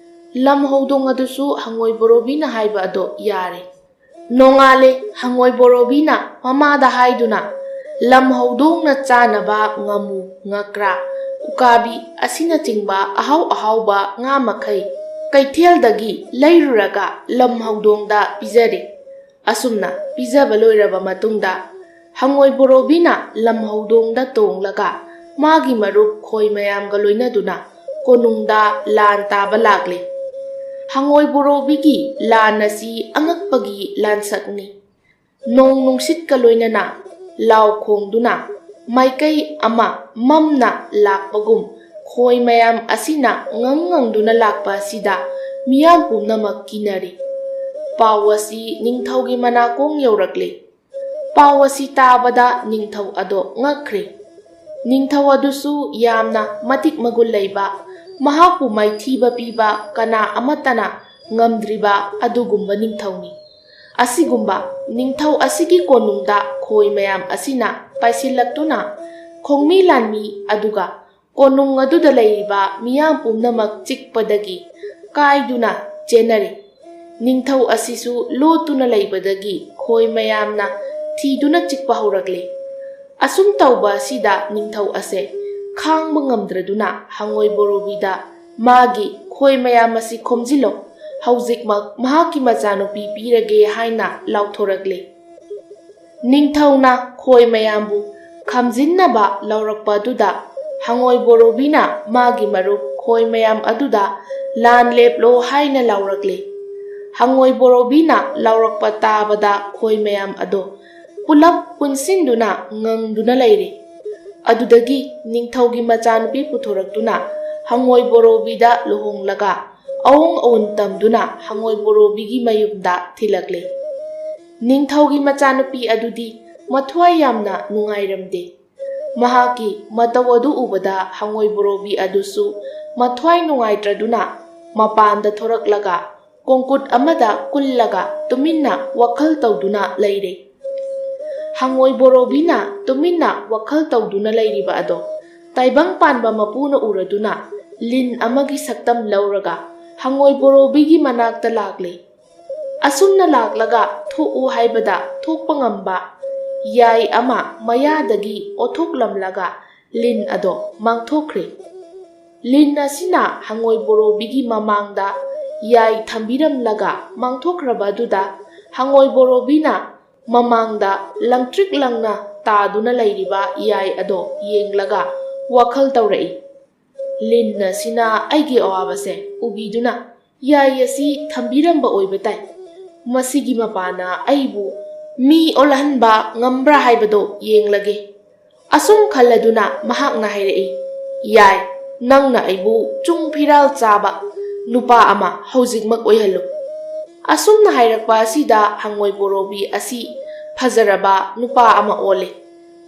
ꯂꯝ ꯍꯧꯗꯣꯡ ꯑꯗꯨꯁꯨ ꯍꯪꯉꯣꯏ ꯕꯣꯔꯣꯕꯤꯅ ꯍꯥꯏꯕ ꯑꯗꯣ ꯌꯥꯔꯦ꯫ ꯅꯣꯡꯉꯥꯜꯂꯦ, ꯍꯪꯉꯣꯏ ꯕꯣꯔꯣꯕꯤꯅ ꯃꯃꯥꯗ ꯍꯥꯏꯗꯨꯅ ꯂꯝ ꯍꯧꯗꯣꯡꯅ ꯆꯥꯅꯕ ꯉꯥꯃꯨ, ꯉꯀ꯭ꯔꯥ, ꯎꯀꯥꯕꯤ ꯑꯁꯤꯅꯆꯤꯡꯕ ꯑꯍꯥꯎ ꯑꯍꯥꯎꯕ ꯉꯥ ꯃꯈꯩ ꯀꯩꯊꯦꯜꯗꯒꯤ ꯂꯩꯔꯨꯔꯒ ꯂꯝ ꯍꯧꯗꯣꯡꯗ ꯄꯤꯖꯔꯦ꯫ ꯑꯁꯨꯝꯅ ꯄꯤꯖꯕ ꯂꯣꯏꯔꯕ ꯃꯇꯨꯡꯗ ꯍꯪꯉꯣꯏ ꯕꯣꯔꯣꯕꯤꯅ ꯂꯝ ꯍꯧꯗꯣꯡꯗ ꯇꯣꯡꯂꯒ ꯃꯥꯒꯤ ꯃꯔꯨꯞ ꯈꯣꯏ ꯃꯌꯥꯝꯒ ꯂꯣꯏꯅꯗꯨꯅ ꯀꯣꯅꯨꯡꯗ ꯂꯥꯟ ꯇꯥꯕ ꯂꯥꯛꯂꯦ꯫ ꯍꯪꯉꯣꯏ ꯕꯣꯔꯣꯕꯤꯒꯤ ꯂꯥꯟ ꯑꯁꯤ ꯑꯉꯛꯄꯒꯤ ꯂꯥꯟꯁꯛꯅꯤ꯫ ꯅꯣꯡ ꯅꯨꯡꯁꯤꯠꯀ ꯂꯣꯏꯅꯅ ꯂꯥꯎ ꯈꯣꯡꯗꯨꯅ ꯃꯥꯏꯀꯩ ꯑꯃ ꯃꯝꯅ ꯂꯥꯛꯄꯒꯨꯝ ꯈꯣꯏ ꯃꯌꯥꯝ ꯑꯁꯤꯅ ꯉꯪ ꯉꯪꯗꯨꯅ ꯂꯥꯛꯄ ꯑꯁꯤꯗ ꯃꯤꯌꯥꯝ ꯄꯨꯝꯅꯃꯛ ꯀꯤꯅꯔꯤ꯫ ꯄꯥꯎ ꯑꯁꯤ ꯅꯤꯡꯊꯧꯒꯤ ꯃꯅꯥꯀꯣꯡ ꯌꯧꯔꯛꯂꯦ꯫ ꯄꯥꯎ ꯑꯁꯤ ꯇꯥꯕꯗ ꯅꯤꯡꯊꯧ ꯑꯗꯣ ꯉꯛꯈ꯭ꯔꯦ꯫ ꯅꯤꯡꯊꯧ ꯑꯗꯨꯁꯨ ꯌꯥꯝꯅ ꯃꯇꯤꯛ ꯃꯒꯨꯟ ꯂꯩꯕ, ꯃꯍꯥꯛꯄꯨ ꯃꯥꯏꯊꯤꯕ ꯄꯤꯕ ꯀꯅꯥ ꯑꯃꯠꯇꯅ ꯉꯝꯗ꯭ꯔꯤꯕ ꯑꯗꯨꯒꯨꯝꯕ ꯅꯤꯡꯊꯧꯅꯤ꯫ ꯑꯁꯤꯒꯨꯝꯕ ꯅꯤꯡꯊꯧ ꯑꯁꯤꯒꯤ ꯀꯣꯅꯨꯡꯗ ꯈꯣꯏ ꯃꯌꯥꯝ ꯑꯁꯤꯅ ꯄꯥꯏꯁꯤꯜꯂꯛꯇꯨꯅ ꯈꯣꯡꯃꯤ ꯂꯥꯟꯃꯤ ꯑꯗꯨꯒ ꯀꯣꯅꯨꯡ ꯑꯗꯨꯗ ꯂꯩꯔꯤꯕ ꯃꯤꯌꯥꯝ ꯄꯨꯝꯅꯃꯛ ꯆꯤꯛꯄꯗꯒꯤ ꯀꯥꯏꯗꯨꯅ ꯆꯦꯟꯅꯔꯦ꯫ ꯅꯤꯡꯊꯧ ꯑꯁꯤꯁꯨ ꯂꯣꯠꯇꯨꯅ ꯂꯩꯕꯗꯒꯤ ꯈꯣꯏ ꯃꯌꯥꯝꯅ ꯊꯤꯗꯨꯅ ꯆꯤꯛꯄ ꯍꯧꯔꯛꯂꯦ꯫ ꯑꯁꯨꯝ ꯇꯧꯕ ꯑꯁꯤꯗ ꯅꯤꯡꯊꯧ ꯑꯁꯦ ꯈꯥꯡꯕ ꯉꯝꯗ꯭ꯔꯗꯨꯅ ꯍꯉꯣꯏ ꯕꯣꯔꯣꯕꯤꯗ ꯃꯥꯒꯤ ꯈꯣꯏ ꯃꯌꯥꯝ ꯑꯁꯤ ꯈꯣꯝꯖꯤꯜꯂꯣ, ꯍꯧꯖꯤꯛꯃꯛ ꯃꯍꯥꯛꯀꯤ ꯃꯆꯥꯅꯨꯄꯤ ꯄꯤꯔꯒꯦ ꯍꯥꯏꯅ ꯂꯥꯎꯊꯣꯔꯛꯂꯦ꯫ ꯅꯤꯡꯊꯧꯅ ꯈꯣꯏ ꯃꯌꯥꯝꯕꯨ ꯈꯝꯖꯤꯟꯅꯕ ꯂꯧꯔꯛꯄ ꯑꯗꯨꯗ ꯍꯉꯣꯏ ꯕꯣꯔꯣꯕꯤꯅ ꯃꯥꯒꯤ ꯃꯔꯨꯞ ꯈꯣꯏ ꯃꯌꯥꯝ ꯑꯗꯨꯗ ꯂꯥꯟ ꯂꯦꯞꯂꯣ ꯍꯥꯏꯅ ꯂꯥꯎꯔꯛꯂꯦ꯫ ꯍꯉꯣꯏ ꯕꯣꯔꯣꯕꯤꯅ ꯂꯥꯎꯔꯛꯄ ꯇꯥꯕꯗ ꯈꯣꯏ ꯃꯌꯥꯝ ꯑꯗꯣ ꯄꯨꯂꯞ ꯄꯨꯟꯁꯤꯟꯗꯨꯅ ꯉꯪꯗꯨꯅ ꯂꯩꯔꯦ꯫ ꯑꯗꯨꯗꯒꯤ ꯅꯤꯡꯊꯧꯒꯤ ꯃꯆꯥꯅꯨꯄꯤ ꯄꯨꯊꯣꯔꯛꯇꯨꯅ ꯍꯉꯣꯏ ꯕꯣꯔꯣꯕꯤꯗ ꯂꯨꯍꯣꯡꯂꯒ ꯑꯋꯣꯡ ꯑꯋꯨꯟ ꯇꯝꯗꯨꯅ ꯍꯉꯣꯏ ꯕꯣꯔꯣꯕꯤꯒꯤ ꯃꯌꯨꯝꯗ ꯊꯤꯜꯂꯛꯂꯦ꯫ ꯅꯤꯡꯊꯧꯒꯤ ꯃꯆꯥꯅꯨꯄꯤ ꯑꯗꯨꯗꯤ ꯃꯊ꯭ꯋꯥꯏ ꯌꯥꯝꯅ ꯅꯨꯡꯉꯥꯏꯔꯝꯗꯦ꯫ ꯃꯍꯥꯛꯀꯤ ꯃꯇꯧ ꯑꯗꯨ ꯎꯕꯗ ꯍꯉꯣꯏ ꯕꯣꯔꯣꯕꯤ ꯑꯗꯨꯁꯨ ꯃꯊ꯭ꯋꯥꯏ ꯅꯨꯡꯉꯥꯏꯇ꯭ꯔꯗꯨꯅ ꯃꯄꯥꯟꯗ ꯊꯣꯔꯛꯂꯒ ꯀꯣꯡꯀꯨꯠ ꯑꯃꯗ ꯀꯨꯜꯂꯒ ꯇꯨꯃꯤꯟꯅ ꯋꯥꯈꯜ ꯇꯧꯗꯨꯅ ꯂꯩꯔꯦ꯫ ꯍꯉꯣꯏ ꯕꯣꯔꯣꯕꯤꯅ ꯇꯨꯃꯤꯟꯅ ꯋꯥꯈꯜ ꯇꯧꯗꯨꯅ ꯂꯩꯔꯤꯕ ꯑꯗꯣ ꯇꯥꯏꯕꯪ ꯄꯥꯟꯕ ꯃꯄꯨꯅ ꯎꯔꯗꯨꯅ ꯂꯤꯟ ꯑꯃꯒꯤ ꯁꯛꯇꯝ ꯂꯧꯔꯒ ꯍꯉꯣꯏ ꯕꯣꯔꯣꯕꯤꯒꯤ ꯃꯅꯥꯛꯇ ꯂꯥꯛꯂꯦ꯫ ꯑꯁꯨꯝꯅ ꯂꯥꯛꯂꯒ ꯊꯣꯛꯎ ꯍꯥꯏꯕꯗ ꯊꯣꯛꯄ ꯉꯝꯕ ꯌꯥꯏ ꯑꯃ ꯃꯌꯥꯗꯒꯤ ꯑꯣꯊꯣꯛꯂꯝꯂꯒ ꯂꯤꯟ ꯑꯗꯣ ꯃꯥꯡꯊꯣꯛꯈ꯭ꯔꯦ꯫ ꯂꯤꯟ ꯑꯁꯤꯅ ꯍꯉꯣꯏ ꯕꯣꯔꯣꯕꯤꯒꯤ ꯃꯃꯥꯡꯗ ꯌꯥꯏ ꯊꯝꯕꯤꯔꯝꯂꯒ ꯃꯥꯡꯊꯣꯛꯈ꯭ꯔꯕ ꯑꯗꯨꯗ ꯍꯉꯣꯏ ꯕꯣꯔꯣꯕꯤꯅ ꯃꯃꯥꯡꯗ ꯂꯪꯇ꯭ꯔꯤꯛ ꯂꯪꯅ ꯇꯥꯗꯨꯅ ꯂꯩꯔꯤꯕ ꯌꯥꯏ ꯑꯗꯣ ꯌꯦꯡꯂꯒ ꯋꯥꯈꯜ ꯇꯧꯔꯛꯏ꯫ ꯂꯤꯟ ꯑꯁꯤꯅ ꯑꯩꯒꯤ ꯑꯋꯥꯕꯁꯦ ꯎꯕꯤꯗꯨꯅ ꯌꯥꯏ ꯑꯁꯤ ꯊꯝꯕꯤꯔꯝꯕ ꯑꯣꯏꯕ ꯇꯥꯏ꯫ ꯃꯁꯤꯒꯤ ꯃꯄꯥꯅ ꯑꯩꯕꯨ ꯃꯤ ꯑꯣꯜꯍꯟꯕ ꯉꯝꯕ꯭ꯔꯥ ꯍꯥꯏꯕꯗꯣ ꯌꯦꯡꯂꯒꯦ꯫ ꯑꯁꯨꯝ ꯈꯜꯂꯗꯨꯅ ꯃꯍꯥꯛꯅ ꯍꯥꯏꯔꯛꯏ, "ꯌꯥꯏ, ꯅꯪꯅ ꯑꯩꯕꯨ ꯆꯨꯡ ꯐꯤꯔꯥꯜ ꯆꯥꯕ ꯅꯨꯄꯥ ꯑꯃ ꯍꯧꯖꯤꯛꯃꯛ ꯑꯣꯏꯍꯜꯂꯨ"꯫ ꯑꯁꯨꯝꯅ ꯍꯥꯏꯔꯛꯄ ꯑꯁꯤꯗ ꯍꯪꯉꯣꯏ ꯕꯣꯔꯣꯕꯤ ꯑꯁꯤ ꯐꯖꯔꯕ ꯅꯨꯄꯥ ꯑꯃ ꯑꯣꯜꯂꯦ꯫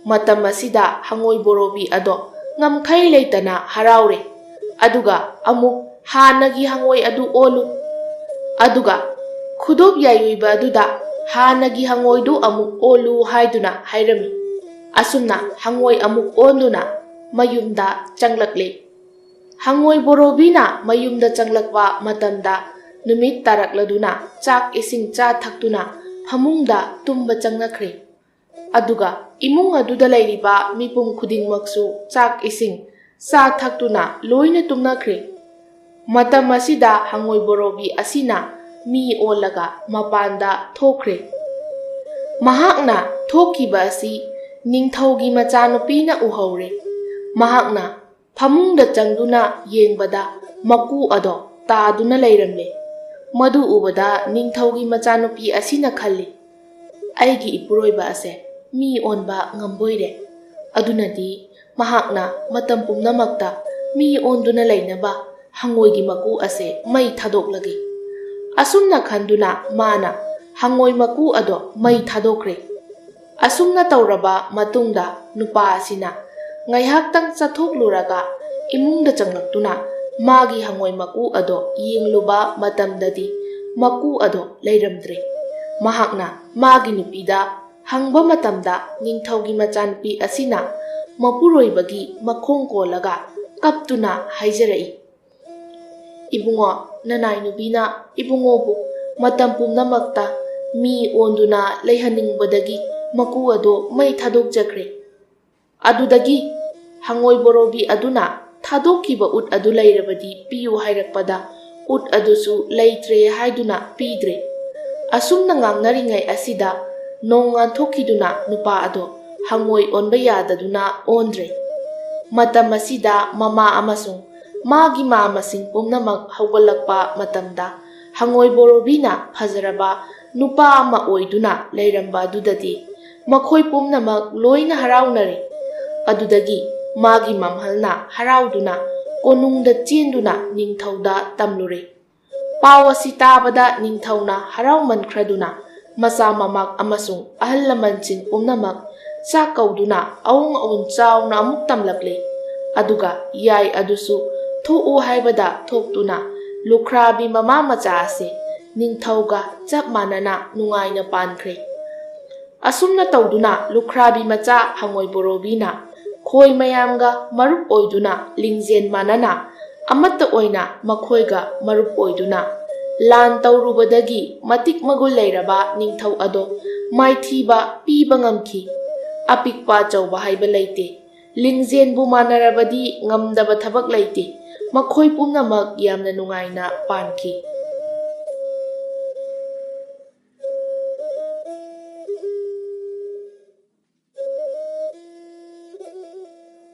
ꯃꯇꯝ ꯑꯁꯤꯗ ꯍꯪꯉꯣꯏ ꯕꯣꯔꯣꯕꯤ ꯑꯗꯣ ꯉꯝꯈꯩ ꯂꯩꯇꯅ ꯍꯔꯥꯎꯔꯦ꯫ ꯑꯗꯨꯒ ꯑꯃꯨꯛ ꯍꯥꯟꯅꯒꯤ ꯍꯪꯉꯣꯏ ꯑꯗꯨ ꯑꯣꯜꯂꯨ꯫ ꯑꯗꯨꯒ ꯈꯨꯗꯣꯞ ꯌꯥꯏꯑꯣꯏꯕ ꯑꯗꯨꯗ ꯍꯥꯟꯅꯒꯤ ꯍꯪꯉꯣꯏꯗꯨ ꯑꯃꯨꯛ ꯑꯣꯜꯂꯨ ꯍꯥꯏꯗꯨꯅ ꯍꯥꯏꯔꯝꯃꯤ꯫ ꯑꯁꯨꯝꯅ ꯍꯪꯉꯣꯏ ꯑꯃꯨꯛ ꯑꯣꯟꯗꯨꯅ ꯃꯌꯨꯝꯗ ꯆꯪꯂꯛꯂꯦ꯫ ꯍꯪꯉꯣꯏ ꯕꯣꯔꯣꯕꯤꯅ ꯃꯌꯨꯝꯗ ꯆꯪꯂꯛꯄ ꯃꯇꯝꯗ ꯅꯨꯃꯤꯠ ꯇꯥꯔꯛꯂꯗꯨꯅ ꯆꯥꯛ ꯏꯁꯤꯡ ꯆꯥ ꯊꯛꯇꯨꯅ ꯐꯃꯨꯡꯗ ꯇꯨꯝꯕ ꯆꯪꯅꯈ꯭ꯔꯦ꯫ ꯑꯗꯨꯒ ꯏꯃꯨꯡ ꯑꯗꯨꯗ ꯂꯩꯔꯤꯕ ꯃꯤꯄꯨꯝ ꯈꯨꯗꯤꯡꯃꯛꯁꯨ ꯆꯥꯛ ꯏꯁꯤꯡ ꯆꯥ ꯊꯛꯇꯨꯅ ꯂꯣꯏꯅ ꯇꯨꯝꯅꯈ꯭ꯔꯦ꯫ ꯃꯇꯝ ꯑꯁꯤꯗ ꯍꯪꯉꯣꯏ ꯕꯣꯔꯣꯕꯤ ꯑꯁꯤꯅ ꯃꯤ ꯑꯣꯜꯂꯒ ꯃꯄꯥꯟꯗ ꯊꯣꯛꯈ꯭ꯔꯦ꯫ ꯃꯍꯥꯛꯅ ꯊꯣꯛꯈꯤꯕ ꯑꯁꯤ ꯅꯤꯡꯊꯧꯒꯤ ꯃꯆꯥꯅꯨꯄꯤꯅ ꯎꯍꯧꯔꯦ꯫ ꯃꯍꯥꯛꯅ ꯐꯃꯨꯡꯗ ꯆꯪꯗꯨꯅ ꯌꯦꯡꯕꯗ ꯃꯀꯨ ꯑꯗꯣ ꯇꯥꯗꯨꯅ ꯂꯩꯔꯝꯂꯦ꯫ ꯃꯗꯨ ꯎꯕꯗ ꯅꯤꯡꯊꯧꯒꯤ ꯃꯆꯥꯅꯨꯄꯤ ꯑꯁꯤꯅ ꯈꯜꯂꯤ, "ꯑꯩꯒꯤ ꯏꯄꯨꯔꯣꯏꯕ ꯑꯁꯦ ꯃꯤ ꯑꯣꯟꯕ ꯉꯝꯕꯣꯏꯔꯦ"꯫ ꯑꯗꯨꯅꯗꯤ ꯃꯍꯥꯛꯅ ꯃꯇꯝ ꯄꯨꯝꯅꯃꯛꯇ ꯃꯤ ꯑꯣꯟꯗꯨꯅ ꯂꯩꯅꯕ ꯍꯪꯉꯣꯏꯒꯤ ꯃꯀꯨ ꯑꯁꯦ ꯃꯩ ꯊꯥꯗꯣꯛꯂꯒꯦ꯫ ꯑꯁꯨꯝꯅ ꯈꯟꯗꯨꯅ ꯃꯥꯅ ꯍꯪꯉꯣꯏ ꯃꯀꯨ ꯑꯗꯣ ꯃꯩ ꯊꯥꯗꯣꯛꯈ꯭ꯔꯦ꯫ ꯑꯁꯨꯝꯅ ꯇꯧꯔꯕ ꯃꯇꯨꯡꯗ ꯅꯨꯄꯥ ꯑꯁꯤꯅ ꯉꯥꯏꯍꯥꯛꯇꯪ ꯆꯠꯊꯣꯛꯂꯨꯔꯒ ꯏꯃꯨꯡꯗ ꯆꯪꯂꯛꯇꯨꯅ ꯃꯥꯒꯤ ꯍꯪꯉꯣꯏ ꯃꯀꯨ ꯑꯗꯣ ꯌꯦꯡꯂꯨꯕ ꯃꯇꯝꯗꯗꯤ ꯃꯀꯨ ꯑꯗꯣ ꯂꯩꯔꯝꯗ꯭ꯔꯦ꯫ ꯃꯍꯥꯛꯅ ꯃꯥꯒꯤ ꯅꯨꯄꯤꯗ ꯍꯪꯕ ꯃꯇꯝꯗ ꯅꯤꯡꯊꯧꯒꯤ ꯃꯆꯥꯅꯨꯄꯤ ꯑꯁꯤꯅ ꯃꯄꯨꯔꯣꯏꯕꯒꯤ ꯃꯈꯣꯡ ꯀꯣꯜꯂꯒ ꯀꯞꯇꯨꯅ ꯍꯥꯏꯖꯔꯛꯏ, "ꯏꯕꯨꯡꯉꯣ, ꯅꯅꯥꯏ ꯅꯨꯄꯤꯅ ꯏꯕꯨꯡꯉꯣꯕꯨ ꯃꯇꯝ ꯄꯨꯝꯅꯃꯛꯇ ꯃꯤ ꯑꯣꯟꯗꯨꯅ ꯂꯩꯍꯟꯅꯤꯡꯕꯗꯒꯤ ꯃꯀꯨ ꯑꯗꯣ ꯃꯩ ꯊꯥꯗꯣꯛꯆꯈ꯭ꯔꯦ"꯫ ꯑꯗꯨꯗꯒꯤ ꯍꯪꯉꯣꯏ ꯕꯣꯔꯣꯕꯤ ꯑꯗꯨꯅ ꯊꯥꯗꯣꯛꯈꯤꯕ ꯎꯠ ꯑꯗꯨ ꯂꯩꯔꯕꯗꯤ ꯄꯤꯌꯨ ꯍꯥꯏꯔꯛꯄꯗ ꯎꯠ ꯑꯗꯨꯁꯨ ꯂꯩꯇ꯭ꯔꯦ ꯍꯥꯏꯗꯨꯅ ꯄꯤꯗ꯭ꯔꯦ꯫ ꯑꯁꯨꯝꯅ ꯉꯥꯡꯅꯔꯤꯉꯩ ꯑꯁꯤꯗ ꯅꯣꯡ ꯉꯥꯟꯊꯣꯛꯈꯤꯗꯨꯅ ꯅꯨꯄꯥ ꯑꯗꯣ ꯍꯪꯉꯣꯏ ꯑꯣꯟꯕ ꯌꯥꯗꯗꯨꯅ ꯑꯣꯟꯗ꯭ꯔꯦ꯫ ꯃꯇꯝ ꯑꯁꯤꯗ ꯃꯃꯥ ꯑꯃꯁꯨꯡ ꯃꯥꯒꯤ ꯃꯥ ꯃꯁꯤꯡ ꯄꯨꯝꯅꯃꯛ ꯍꯧꯒꯠꯂꯛꯄ ꯃꯇꯝꯗ ꯍꯪꯉꯣꯏ ꯕꯣꯔꯣꯕꯤꯅ ꯐꯖꯔꯕ ꯅꯨꯄꯥ ꯑꯃ ꯑꯣꯏꯗꯨꯅ ꯂꯩꯔꯝꯕ ꯑꯗꯨꯗꯗꯤ ꯃꯈꯣꯏ ꯄꯨꯝꯅꯃꯛ ꯂꯣꯏꯅ ꯍꯔꯥꯎꯅꯔꯦ꯫ ꯑꯗꯨꯗꯒꯤ ꯃꯥꯒꯤ ꯃꯝꯍꯜꯅ ꯍꯔꯥꯎꯗꯨꯅ ꯀꯣꯅꯨꯡꯗ ꯆꯦꯟꯗꯨꯅ ꯅꯤꯡꯊꯧꯗ ꯇꯝꯂꯨꯔꯦ꯫ ꯄꯥꯎ ꯑꯁꯤ ꯇꯥꯕꯗ ꯅꯤꯡꯊꯧꯅ ꯍꯔꯥꯎꯃꯟꯈ꯭ꯔꯗꯨꯅ ꯃꯆꯥ ꯃꯃꯥ ꯑꯃꯁꯨꯡ ꯑꯍꯜ ꯂꯃꯟꯁꯤꯡ ꯄꯨꯝꯅꯃꯛ ꯆꯥꯛ ꯀꯧꯗꯨꯅ ꯑꯎꯪ ꯑꯎꯟ ꯆꯥꯎꯅ ꯑꯃꯨꯛ ꯇꯝꯂꯛꯂꯦ꯫ ꯑꯗꯨꯒ ꯌꯥꯏ ꯑꯗꯨꯁꯨ ꯊꯣꯛꯎ ꯍꯥꯏꯕꯗ ꯊꯣꯛꯇꯨꯅ ꯂꯨꯈ꯭ꯔꯥꯕꯤ ꯃꯃꯥ ꯃꯆꯥ ꯑꯁꯤ ꯅꯤꯡꯊꯧꯒ ꯆꯞ ꯃꯥꯟꯅꯅ ꯅꯨꯡꯉꯥꯏꯅ ꯄꯥꯟꯈ꯭ꯔꯦ꯫ ꯑꯁꯨꯝꯅ ꯇꯧꯗꯨꯅ ꯂꯨꯈ꯭ꯔꯥꯕꯤ ꯃꯆꯥ ꯍꯪꯉꯣꯏ ꯕꯣꯔꯣꯕꯤꯅ ꯈꯣꯏ ꯃꯌꯥꯝꯒ ꯃꯔꯨꯞ ꯑꯣꯏꯗꯨꯅ ꯂꯤꯡꯖꯦꯜ ꯃꯥꯟꯅꯅ ꯑꯃꯠꯇ ꯑꯣꯏꯅ ꯃꯈꯣꯏꯒ ꯃꯔꯨꯞ ꯑꯣꯏꯗꯨꯅ ꯂꯥꯟ ꯇꯧꯔꯨꯕꯗꯒꯤ ꯃꯇꯤꯛ ꯃꯒꯨꯟ ꯂꯩꯔꯕ ꯅꯤꯡꯊꯧ ꯑꯗꯣ ꯃꯥꯏꯊꯤꯕ ꯄꯤꯕ ꯉꯝꯈꯤ꯫ ꯑꯄꯤꯛꯄ ꯑꯆꯧꯕ ꯍꯥꯏꯕ ꯂꯩꯇꯦ꯫ ꯂꯤꯡꯖꯦꯜꯕꯨ ꯃꯥꯟꯅꯔꯕꯗꯤ ꯉꯝꯗꯕ ꯊꯕꯛ ꯂꯩꯇꯦ꯫ ꯃꯈꯣꯏ ꯄꯨꯝꯅꯃꯛ ꯌꯥꯝꯅ ꯅꯨꯡꯉꯥꯏꯅ ꯄꯥꯟꯈꯤ꯫